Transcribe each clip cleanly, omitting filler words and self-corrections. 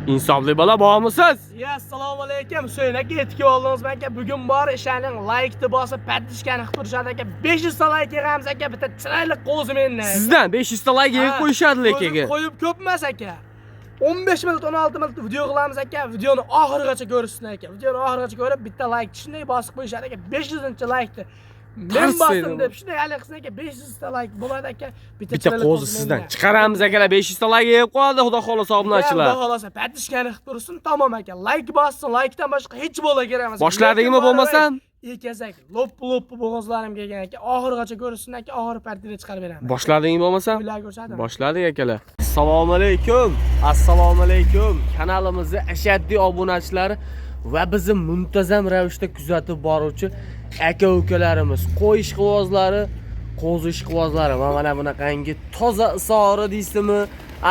Insofli bola bormisiz? Ya, assalomu alaykum. Husayn aka, yetib oldingiz aka. Bugun bor ishaning laykni bosib, подписка ni qilib turishadi aka. 500 ta layk yig'amiz aka, bitta chiroyli qo'zi mendan. Sizdan 500 ta layk yig'ib qo'yishadi lekin. Qo'yib ko'p emas aka. 15 minut, 16 minut video qilamiz aka. Videoni oxirigacha ko'rishsin aka. Videoni oxirigacha ko'rib, bitta layk shunday bosib qo'yishadi aka. 500 laykni men Tars bosdim edi. Deb shunday hali qilsin aka, 500 ta layk bo'ladi aka. Bitta chiroyli qo'zi sizdan mendan. Chiqaramiz akalar, 500 ta layk yig'ib qo'yadi, xudo xohlasa, obunachilar. Xudo xohlasa, подписка ni qilib tursin, tamom aka. Layk bossin, laykdan boshqa hech bo'la kerak emas. Boshladingmi Lekin bo'lmasam? Ekazak, lop lop bo'g'ozlarim kelgan aka. Oxirigacha ko'rishsin aka, oxiri partiyada chiqarib beraman. Boshladingmi bo'lmasam? Ular ko'rsatdim. Boshladik akalar. Assalomu alaykum. Assalomu alaykum. Kanalimizni ashaddiy obunachilari va bizni muntazam ravishda kuzatib boruvchi aka ukalarimiz, qo'y ishqibozlari, qo'zi ishqibozlari va mana bunaqangi toza isori deysizmi,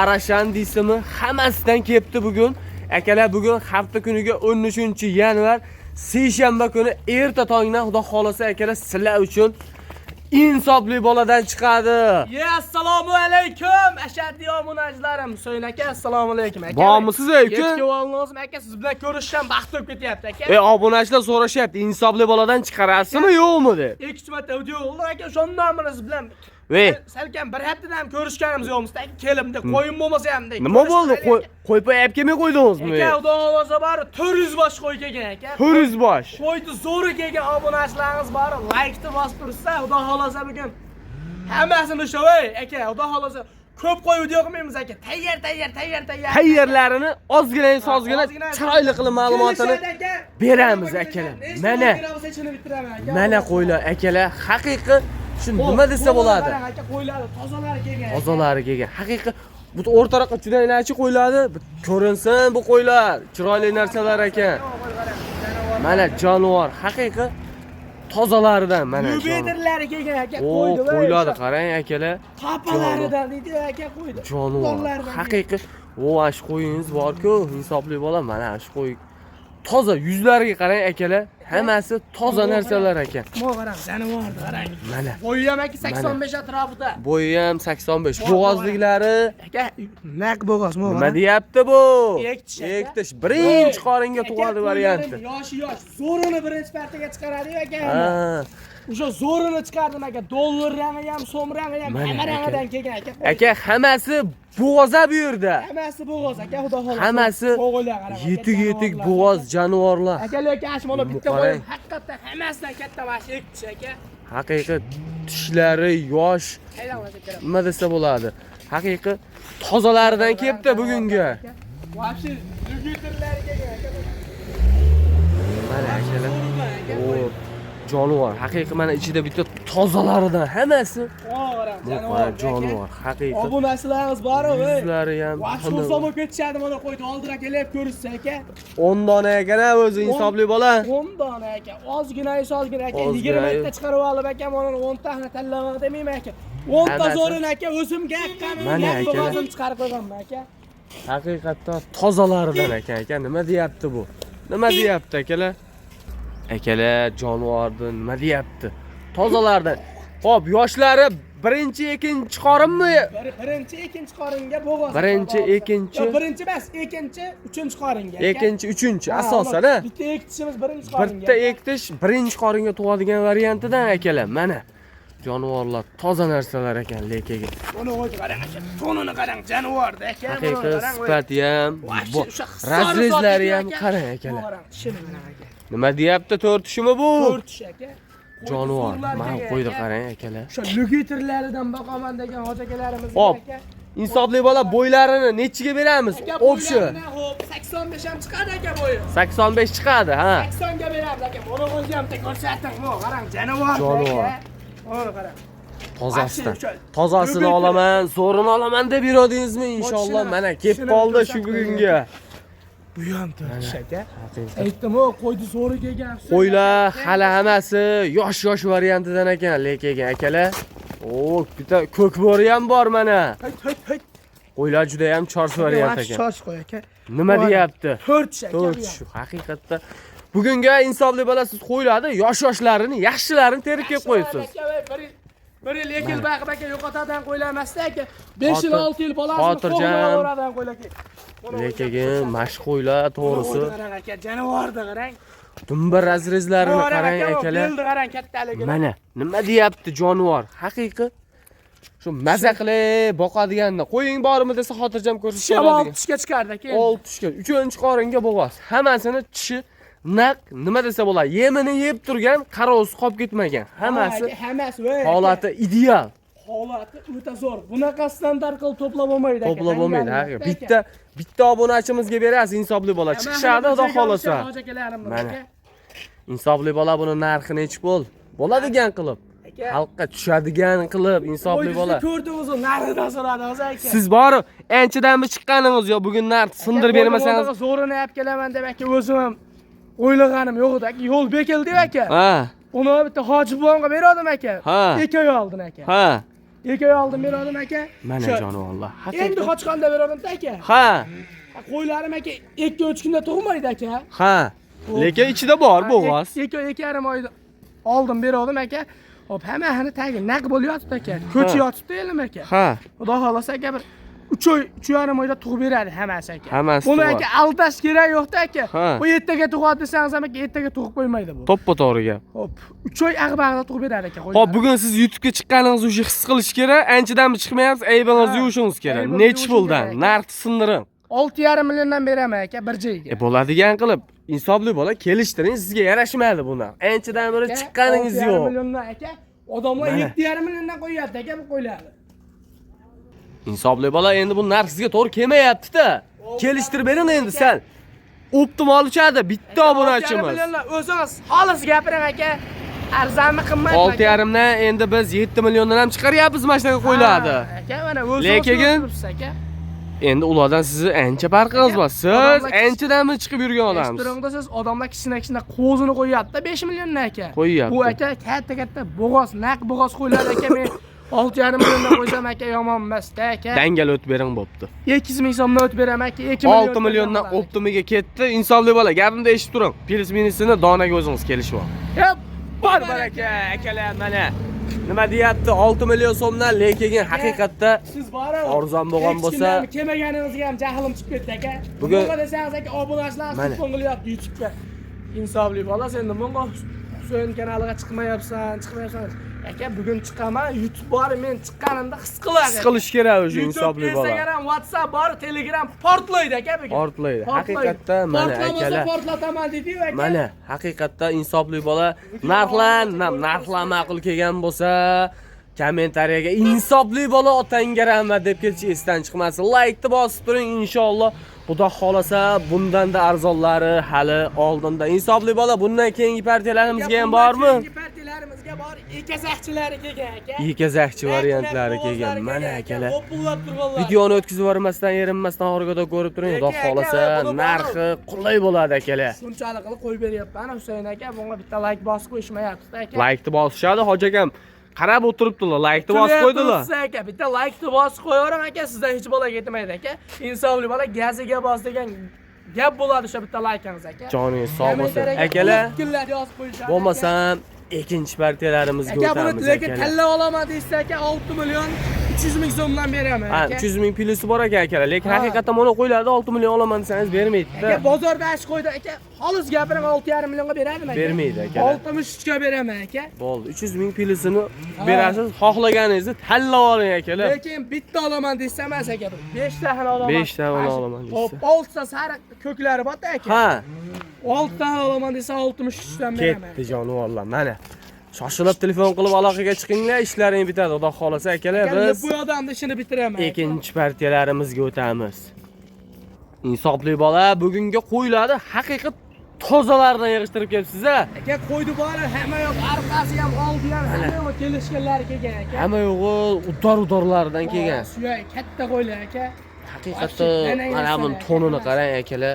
arashan deysizmi, hammasidan kelibdi bugun. Akalar, bugun hafta kuniga 13-yanvar, seshanba kuni erta tongdan, xudo xohlasa, akalar, sizlar uchun insofli boladan chiqadi. Ya, assalomu alaykum ashaddiy obunachilarim. Husayn aka, assalomu alaykum aka. Bormisiz, aka? Yetib oldingiz aka, siz bilan ko'rishdan baxt bo'lib ketyapti aka. E, obunachilar so'rashyapti, insofli boladan chiqarasizmi, yo'qmi deb. 2-3 marta video bo'ldi aka, shundan beri siz bilan Ve salkam bir haftadan ham ko'rishganimiz yo'qmiz aka. Kelimda qo'yim bo'lmasa ham dek. Nima bo'ldi? Qo'y qo'y olib kelmay qo'ydingizmi? Aka, xudo xohlasa, bari 400 bosh qo'y kelgan aka. 400 bosh. Qo'yni zo'ri kelgan, obunachilarimiz bori laykni bosib tursa, xudo xohlasa, bugun hammasini o'sha aka, xudo xohlasa, ko'p qo'y video qilmaymiz aka. Tayyor, tayyor, tayyor, tayyor. Tayyorlarini ozgina ozgina chiroyli qilib ma'lumotini Kelishadi aka. beramiz akalar. Nechta Mana. qo'y bo'lsa, ichini bitiraman aka. Mana qo'ylar akalar, haqiqiy shu nima desa bo'ladi? Qarang aka, qo'ylari tozalari kelgan. Tozalari kelgan. Haqiqiy bu o'rtaroqqa juda qo'yiladi. Ko'rinsin bu qo'ylar, chiroyli narsalar ekan. Mana jonivor, haqiqiy tozalaridan mana jonivor. Lyubeterlari kelgan aka, O, qo'ydi. qo'ylarni qarang akalar. Topalaridan deydi aka, qo'ydi. Jonivor. Qo'llaridan. Haqiqiy. O, ana shu qo'yingiz bor-ku, insofli bola, mana shu qo'y. Toza yuzlariga qarang akalar, hammasi toza narsalar ekan. Mo qarang, jonivorni qarang. Mana Bo'yi ham aka 85 atrofida. bo'yi ham 85. Bo'g'ozliklari Aka, naq bo'g'oz, mo nima deyapti bu? Ek tish aka. Ek tish. Birinchi qoringa tug'adi varianti. Yoshi yosh, zo'rini birinchi partiyaga chiqaradi aka. Ha. O'sha zo'rini chiqardim aka. Dollar rangi ham, so'm rangi ham, Mana hamma aka. rangidan kelgan aka. Aka, hammasi bo'g'oza bu yerda. Hammasi bo'g'oz aka, xudo xohlasa. Hammasi Bo'g'o'lar qarang aka, yetuk yetuk jonivorlar. bo'g'oz jonivorlar. Aka, lekin ana shu mana bitta Qarang. qo'yim haqiqatdan hammasidan katta mana shu ek tish aka. Haqiqiy tishlari yosh, Hayron aka. nima desa bo'ladi? Haqiqiy tozalaridan kelibdi bugungi. Вообще, lyubitorlari kelgan aka. Mana akalar. Zo'ridan aka. O, jonivor. Haqiqiy mana ichida bitta tozalaridan hammasi. O, qarang, Bu jonivor. qara jonivor, haqiqiy. Obunachilarimiz bor-ku, ey. Yuzlari ham Вообще xursand bo'lib ketishadi mana qo'ydi oldira kelib ko'rishsa aka. 10 dona ekan o'zi, insofli bola. 10 dona aka. Ozgina ozgina aka, Ozgina. 20 ta chiqarib olib aka, mana 10 tani tanlaman demayman aka. 10 ta Hammasi. zo'rini aka, o'zimga haqqani Mana aka. o'zim chiqarib qo'yganman aka. Haqiqatda tozalaridan ekan aka. Nima deyapti bu? Nima deyapti akalar? Akalar, jonivorni nima deyapti? Tozalardan. Xo'p, yoshlari birinchi, ikkinchi qorinmi? Birinchi, ikkinchi qoringa bo'g'oz. Birinchi, ikkinchi. Yo'q, birinchi emas, ikkinchi, uchinchi qoringa aka. Ikkinchi, uchinchi Ha, asosan, ha? Bitta ek tishimiz birinchi qoringa. Bitta ek tish birinchi qoringa tug'adigan variantidan akalar. Mana jonivorlar toza narsalar ekan lekin. Buni qo'ydi qarang aka. To'nini qarang, jonivorda aka. Buni Haqiqiy qarang, voy. sifati ham, Вообще, o'sha hisori razrezlari sotadi ham aka. qarang Bu akalar. qarang, tishini qarang aka. Nima deyapti, to'rt tishimi bu? To'rt tish aka. Jonivor. Zo'rlar Mana kelgan qo'ydi aka. qarang akalar. O'sha lugitrlaridan boqaman degan hoji akalarimizga Hop. aka. Insofli bola, bo'ylarini nechiga beramiz? Aka, Общий. bo'ylarini, hop, 85 ham chiqadi aka bo'yi. 85 chiqadi, ha. 80 ga beramiz aka. Buni o'zi ham bitta ko'rsating. Bu qarang, jonivor. Jonivor. aka. Buni qarang. Tozasidan. Вообще, Tozasini Lübeytir. olaman, zo'rini olaman deb yuradingizmi inshaalloh? Tishini- Mana kelib tishini qoldi shu ko'rsatib bugunga. Bu ham to'rt tish aka. Haqiqat. Aytdim-ku, qo'yni zo'ri kelgan. Qo'ylar hali hammasi yosh-yosh variantidan ekan, lekin akalar. O, bitta ko'k bo'ri ham bor mana. Hayt, hayt, hayt. Qo'ylar juda ham chors variant ekan. Chosh qo'y aka. Nima deyapti? To'rt tish aka. To'rt tish. Haqiqatda bugungi insofli bola, siz qo'ylarni yosh-yoshlarini, yaxshilarini terib kelib qo'yibsiz. Aka, bir 1 yil, 2 yil baqib aka yo'qotadigan qo'ylar emasda aka. 5 yil, 6 yil bolasini xotirjam. qo'llaveradigan qo'ylar aka. Lekin mashq qo'ylar to'g'risi. Qarang aka, jonivorni qarang. Dumba razrezlarini qarang akalar. Belni qarang kattaligini. Mana nima deyapti jonivor? Haqiqiy shu maza qilib boqadiganda qo'ying bormi desa xotirjam ko'rsatib Tishi ham beradigan. 6 tishga chiqardi aka. 6 tishga, 3 qoringa bo'g'oz. Hammasini tishi naq, nima desa bo'ladi, yemini yeb turgan, qarovsiz qolib ketmagan. Hammasi hammasi voy. Holati ideal. Holati o'ta zo'r. Bunaqa standart qilib to'plab bo'lmaydi aka. To'plab bo'lmaydi, haqiqiy. Bitta bitta obunachimizga berasiz, insofli bola. Chiqishadi xudo xolasa. Mana. Insofli bola buni narxi nechi pul? Bo'ladigan qilib, Aka. xalqqa tushadigan qilib, insofli bola. Ko'rdingiz, narxidan so'radingiz aka. Siz borib, anchadan bir chiqqaningiz yo'q, bugun narx sindirib bermasangiz. Zo'rini olib kelaman deb aka o'zim ham o'ylaganim yo'q edi aka. Yo'l bekildi aka. Ha, Uni bitta hoji buvamga berdim aka. Ha. 2 oy oldin aka. ha. 2 oy oldin berdim aka. Mana Shu- jonivorlar. Endi qochqonda berdim aka. Ha, Qo'ylarim aka 2-3 kunda tug'maydi aka. ha. Lekin ichida bor bo'g'oz. 2-2,5 oy oldin berdim aka. Hop, hammasini tagi naq bo'lib yotibdi aka. Ko'chi yotibdi elim aka. Ha. Xudo xolasa aka bir 3 oy, 3,5 oyda tug'ib beradi hammasi aka. Hammasi Buni tug'adi. aka aldash kerak yo'qda aka. Ha. Bu ertaga tug'adi desangiz ham aka ertaga tug'ib qo'ymaydi bu. To'ppa to'g'ri gap. Hop, 3 oy ag'bag'da tug'ib beradi aka. Hop, bugun siz YouTube'ga chiqqaningizni o'sha his qilish kerak. Anchadan bir chiqmayapsiz, aybingizni yuvishingiz kerak. Aybimizni Nechi yuvishim puldan? kerak aka. Narxni sindiring. 6,5 milliondan beraman aka bir joyga. Bo'ladigan qilib, insofli bola kelishtiring, sizga yarashmaydi bu narx. Anchadan beri chiqqaningiz 6,5 yo'q. milliondan aka. Odamlar Mana. 7,5 milliondan qo'yyapti aka bu qo'ylarni. Insofli bola endi bu narx sizga to'g'ri kelmayapti-da. Kelishtirib bering endi sal. Optimal uchadi bitta 6,5 obunachimiz. milliondan o'zingiz xolis gapiring aka. Arzonmi qimmatmi? 6,5 dan endi biz 7 milliondan ham chiqaryapmiz mana shunaqa qo'ylarni. Ha, aka mana o'zingiz Lekin- ko'rib turibsiz aka. Endi ulardan sizni ancha farqingiz bor. Siz Odamlar anchadan beri chiqib yurgan odamsiz. Eshittiringda siz odamlar kichkina kichkina qo'zini qo'yyapti 5 milliondan aka. Qo'yyapti. Bu aka katta katta bo'g'oz, naq bo'g'oz qo'ylar aka. Men 6,5 milliondan qo'ysam aka yomon emas-da aka. Dangal o'tib bering bo'pti. 200 ming so'mdan o'tib beraman aka. 2 million. 6 milliondan optimiga ketdi. Insofli bola, gapimni eshitib turing. Plyus minusini donaga o'zingiz kelishib oling. Hep, Bor baraka akalar mana. Nima deyapti? 6 million so'mdan, lekin haqiqatda siz borib Arzon bo'lgan bo'lsa- kelmaganingizga ham jahlim chiqib ketdi aka. Bugun- Bugun desangiz aka obunachilar Mana. telefon qilyapti YouTube'ga. Insofli bola sen nima Husayn kanaliga chiqmayapsan, chiqmayapsan. Aka bugun chiqaman, YouTube bor, men chiqqanimda his qiladi. his qilish kerak o'sha YouTube, insofli bola. Instagram, WhatsApp bor, Telegram portlaydi aka bugun. Portlaydi. Haqiqatda mana Portlamasa akalar. portlataman dedi-yu aka. Mana haqiqatda insofli bola narxlar, narxlar ma'qul kelgan bo'lsa, kommentariyaga insofli bola otangga rahmat deb ketish esdan chiqmasin. Laykni bosib turing inshaalloh. Xudo xolasa bundan da arzonlari hali oldinda. Insofli bola bundan keyingi partiyalarimizga ham bormi? Keyingi partiyalarimizga bor. Ekazakchilari kelgan aka. Ekazakchi variantlari kelgan. Mana akalar. Ho'pillab turganlar. Videoni o'tkazib yubormasdan, erinmasdan oxirigacha ko'rib turing. Xudo Aka, aka, xolasa buni narxi qulay bo'ladi akalar. Shunchalik qilib qo'yib beryapman Husayn aka, bunga bitta like bosib qo'yishmayapti aka. Laykni bosishadi, hoji akam qarab o'tiribdilar, laykni bosib qo'ydilar. Turibsiz aka, bitta like-ni bosib qo'yavering aka, sizdan hech bola ketmaydi aka. Insofli bola gaziga bos degan gap bo'ladi o'sha bitta like'ingiz aka. Joningiz sog' bo'lsin. Kommentariyaga Akalar, kunlar yozib qo'yishadi. bo'lmasam ikkinchi partiyalarimizga aka buni o'tamiz lekin akalar. tanlab olaman deysiz aka, 6 million 300 ming so'mdan beraman Ha, aka. 300 ming plusi bor ekan akalar, lekin Ha. haqiqatan mana qo'ylarda 6 million olaman desangiz bermaydi-da. Aka bozorda ash qo'ydi aka, xolis gapiring 6,5 millionga beradimi aka? Bermaydi akalar. 63 ga beraman aka. Bo'ldi, 300 ming plusini berasiz, xohlaganingizni tanlab oling akalar. Lekin bitta olaman desa emas aka, 5 ta olaman. 5 ta olaman desa. Hop, 6 ta sariq ko'klari bor aka. Ha, 6 ta olaman desa 63 dan beraman. ketdi jonivorlar, mana. Shoshilib telefon qilib aloqaga chiqinglar, ishlaring bitadi. Xudo xolasa akalar, Aka, biz bu odamni ishini bitiraman. aka. ikkinchi partiyalarimizga o'tamiz. Insofli bola bugungi qo'ylarni haqiqiy tozalardan yig'ishtirib kelibsiz-a. Aka qo'ydi bori hamma yoq orqasi ham oldi ham hamma yoq kelishganlari kelgan aka. Hamma yo'g'i udor-udorlardan kelgan. Suyak katta qo'ylar aka. Haqiqatda mana buni tonini qarang akalar.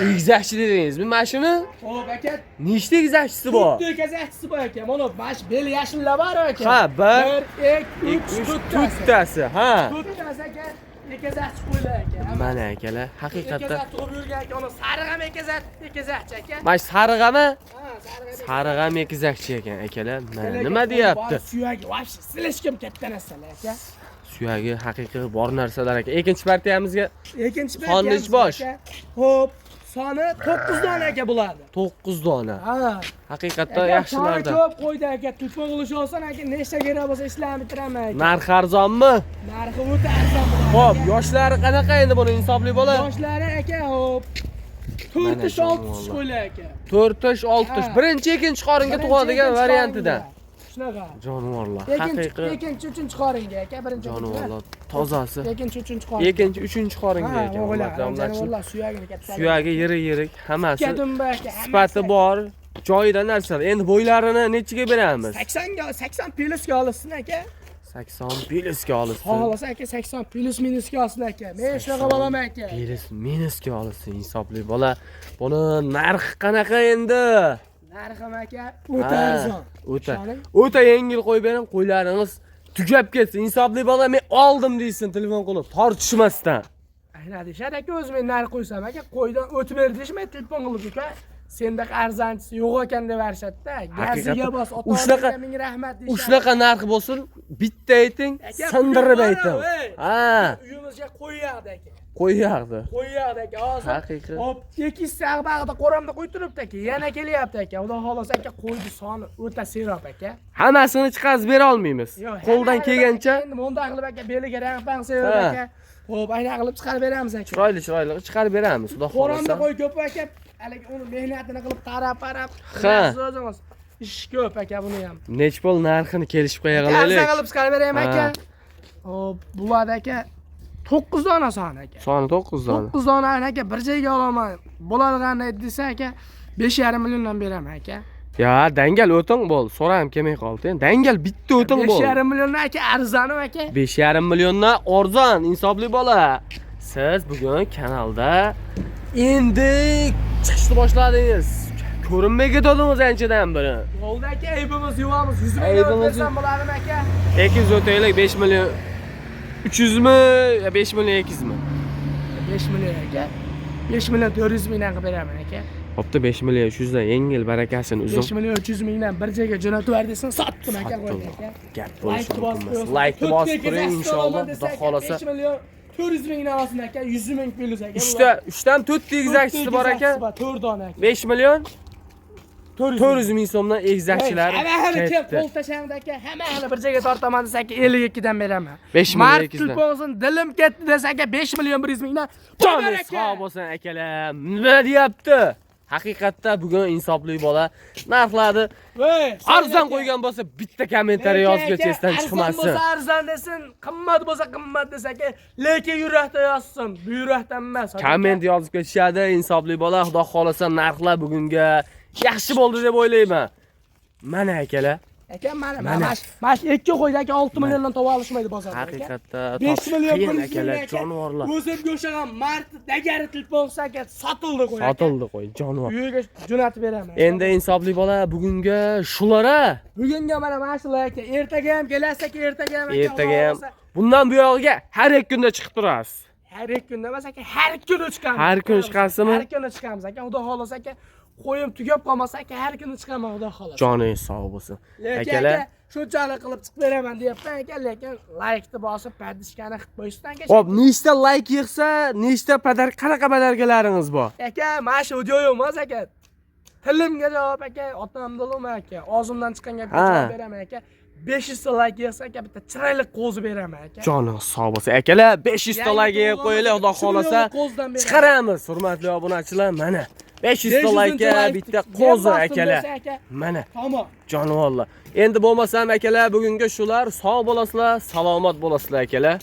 Egizakchi dedingizmi mana shuni? Xo'p aka, Nechta egizakchisi bor? to'rtta egizakchisi bor aka. Mana mana shu beli yashillar bor aka. Ha, bir, 1 2 3 3 to'rttasi, ha. To'rttasi aka. Ekizakchi qo'ylar aka. Mana akalar, haqiqatda Ekizak tug'ib yurgan aka, uni sariq ham ekizak, ekizakchi aka. Mana shu sarig'ami? Ha, sariq ham. Sariq ham ekizakchi ekan akalar. Mana nima deyapti? Suyagi вообще слишком katta narsalar aka. Suyagi haqiqiy bor narsalar aka. Ikkinchi partiyamizga Ikkinchi Soni nechi bosh? Xo'p, soni 9 dona aka bo'ladi. 9 dona. Ha. Haqiqatda Aka, yaxshilardan. soni ko'p qo'ydi aka. Telefon qilish olsin aka, nechta kerak bo'lsa ishlarni bitiraman aka. Narxi arzonmi? Narxi o'ta arzon bo'ladi. Xo'p, yoshlari qanaqa endi buni insofli bola? Yoshlari aka, xo'p. 4 tish, 6 tish qo'ylar aka. 4 tish, 6 tish. Ha. Birinchi, ikkinchi qoringa tug'adigan Birinchi, ikkinchi variantidan. qoringa. Shunaqa. Jonivorlar, Ikkinchi, haqiqiy ikkinchi, uchinchi qoringa aka, birinchi, jonivorlar tozasi. ikkinchi, uchinchi qoringa. Ikkinchi, uchinchi qoringa Ha, ekan. o'g'illar, hurmatli obunachilar. jonivorlar suyagini katta. Suyagi yirik-yirik, hammasi Kadumba aka, hammasi sifati bor, joyida narsalar. Endi bo'ylarini nechiga beramiz? 80 ga 80 plyusga olsin aka. 80 plyusga olsin. Xohlasa aka 80 plyus minusga olsin aka. Men shunaqa bo'laman aka. Plyus minusga olsin insofli bola. Buni narxi qanaqa endi? Narxi ham aka o'ta Ha, arzon. O'ta. Ishoning. O'ta yengil qo'yib bering, qo'ylaringiz tugab ketsin. Insofli bola men oldim deysin telefon qilib, tortishmasdan. Aynan deyishadi aka, o'zim men narx qo'ysam aka, qo'ydan o'tib ber deyishmaydi telefon qilib uka. Sendaqa arzonchisi yo'q ekan deb berishadi-da. Gaziga bos, ota-onaga ming rahmat deyishadi. Shunaqa narx bo'lsin, bitta ayting, Aka, sindirib bugun ayting. bor, ey. Ha, Uyimizga qo'yyapti aka. qo'yyapti. Qo'yyapti aka, hozir. Haqiqiy. Hop, 2 bag'da qo'ramda qo'y turibdi aka. Yana kelyapti aka. Xudo xolasa aka, qo'ydi soni o'ta serob aka. Hammasini chiqazib bera olmaymiz. Yo'q, Qo'ldan hamma kelgancha endi bunday qilib aka, beliga rang pang sevib Ha. aka. Xo'p, aynan qilib chiqarib beramiz aka. chiroyli chiroyli chiqarib beramiz, xudo Qo'ramda xohlasa. qo'y ko'p aka. Haligi uni mehnatini qilib qarab-qarab, Ha. o'zingiz ish ko'p aka buni ham. Nech pul narxini kelishib qo'ya Arzon qolaylik. qilib chiqarib beraymi aka? Ha. Xo'p, bo'ladi aka. 9 dona soni aka. Soni 9 dona. 9 dona aka bir joyga olaman. Bo'ladi qanday desa aka, 5,5 milliondan beraman aka. Ya, dangal o'ting bo'l. So'ram kelmay qoldi. Dangal bitta o'ting bo'l. 5,5 milliondan aka arzoni aka. 5,5 milliondan arzon insofli bola. Siz bugun kanalda endi chiqishni boshladingiz. Ko'rinmay ketdingiz anchadan beri. Bo'ldi aka, aybimiz yuvamiz. 100 million Aybimiz bersam bo'ladimi aka? 200 o'taylik 5 million 300 mi? 5 million 200 mi? 5 million aka. 5 million 400 mingdan qilib beraman aka. Hopda 5 million 300 dan yengil barakasini 5 uzun. million 300 mingdan bir joyga jo'natib ber desin, sotdim aka qo'ydi aka. Gap bo'lishi Laykni mumkin bosib emas. qo'yasiz. Laykni bosib To'rtta turing egizak inshaalloh. desa Xudo aka, xolasa. 5 million 400 mingdan olsin aka, 100 ming plyus aka. 3 dan 4 ta egizakchisi bor aka. 4 dona aka. 5 million 400 ming so'mdan egizakchilar Hamma hali kelib ketdi. qo'l tashlaydi aka, hamma hali bir joyga tortaman desa aka 52 dan beraman. 5 million Mart 200 dan. telefon dilim ketdi desa aka 5 million 100 mingdan. Joningiz sog' bo'lsin akalar. Nima deyapti? Haqiqatda bugun insofli bola narxlarni arzon qo'ygan bo'lsa bitta kommentariy yozib esdan chiqmasin. Arzon bo'lsa arzon desin, qimmat bo'lsa qimmat desa aka, lekin yurakda yozsin, bu yurakdan emas. Komment yozib ketishadi insofli bola. Xudo xolasa narxlar bugunga yaxshi bo'ldi deb o'ylayman. Mana akalar, Aka mana Mana. mana shu ikki qo'yda aka 6 milliondan tova olishmaydi bozorda aka. haqiqatda 5 topish million qiyin 100 akalar, ming aka. jonivorlar. O'zim go'shag'an mart dagari telefon qilsa aka sotildi qo'y. aka. Sotildi qo'y, jonivor. Uyiga jo'natib beraman. Endi insofli bola bugunga shulara Bugunga mana shular aka, ertaga ham kelasiz aka, ertaga ham aka. ertaga ham Xudo xohlasa. bundan buyog'iga har ikki kunda chiqib turasiz. Har ikki kunda emas aka, har kuni chiqamiz. Har kuni chiqasizmi? Har kuni chiqamiz aka, xudo xohlasa aka. Qo'yim tugab qolmasa aka, har kuni chiqaman xudo xohlasa. Joningiz sog' bo'lsin. Lekin Akalar, aka, shunchalik qilib chiqib beraman deyapman aka, lekin laykni bosib, podpiskani qilib qo'yishdan aka. Xo'p, nechta layk yig'sa, nechta padar qanaqa padarkalaringiz bor? Aka, mana shu video emas aka. Tilimga javob aka, otamda uluma aka. Og'zimdan chiqqan gapga Ha. javob beraman aka. 500 ta layk yig'sa aka, bitta chiroyli qo'zi beraman aka. Joningiz sog' bo'lsin. Akalar, 500 ta layk yig'ib qo'yinglar, xudo xolasa chiqaramiz. Hurmatli obunachilar, mana 500 ta laykka bitta qo'zi akalar. Mana Tamom. jonivorlar. Endi bo'lmasam akalar, bugunga shular, sog' bo'lasizlar, salomat bo'lasizlar akalar.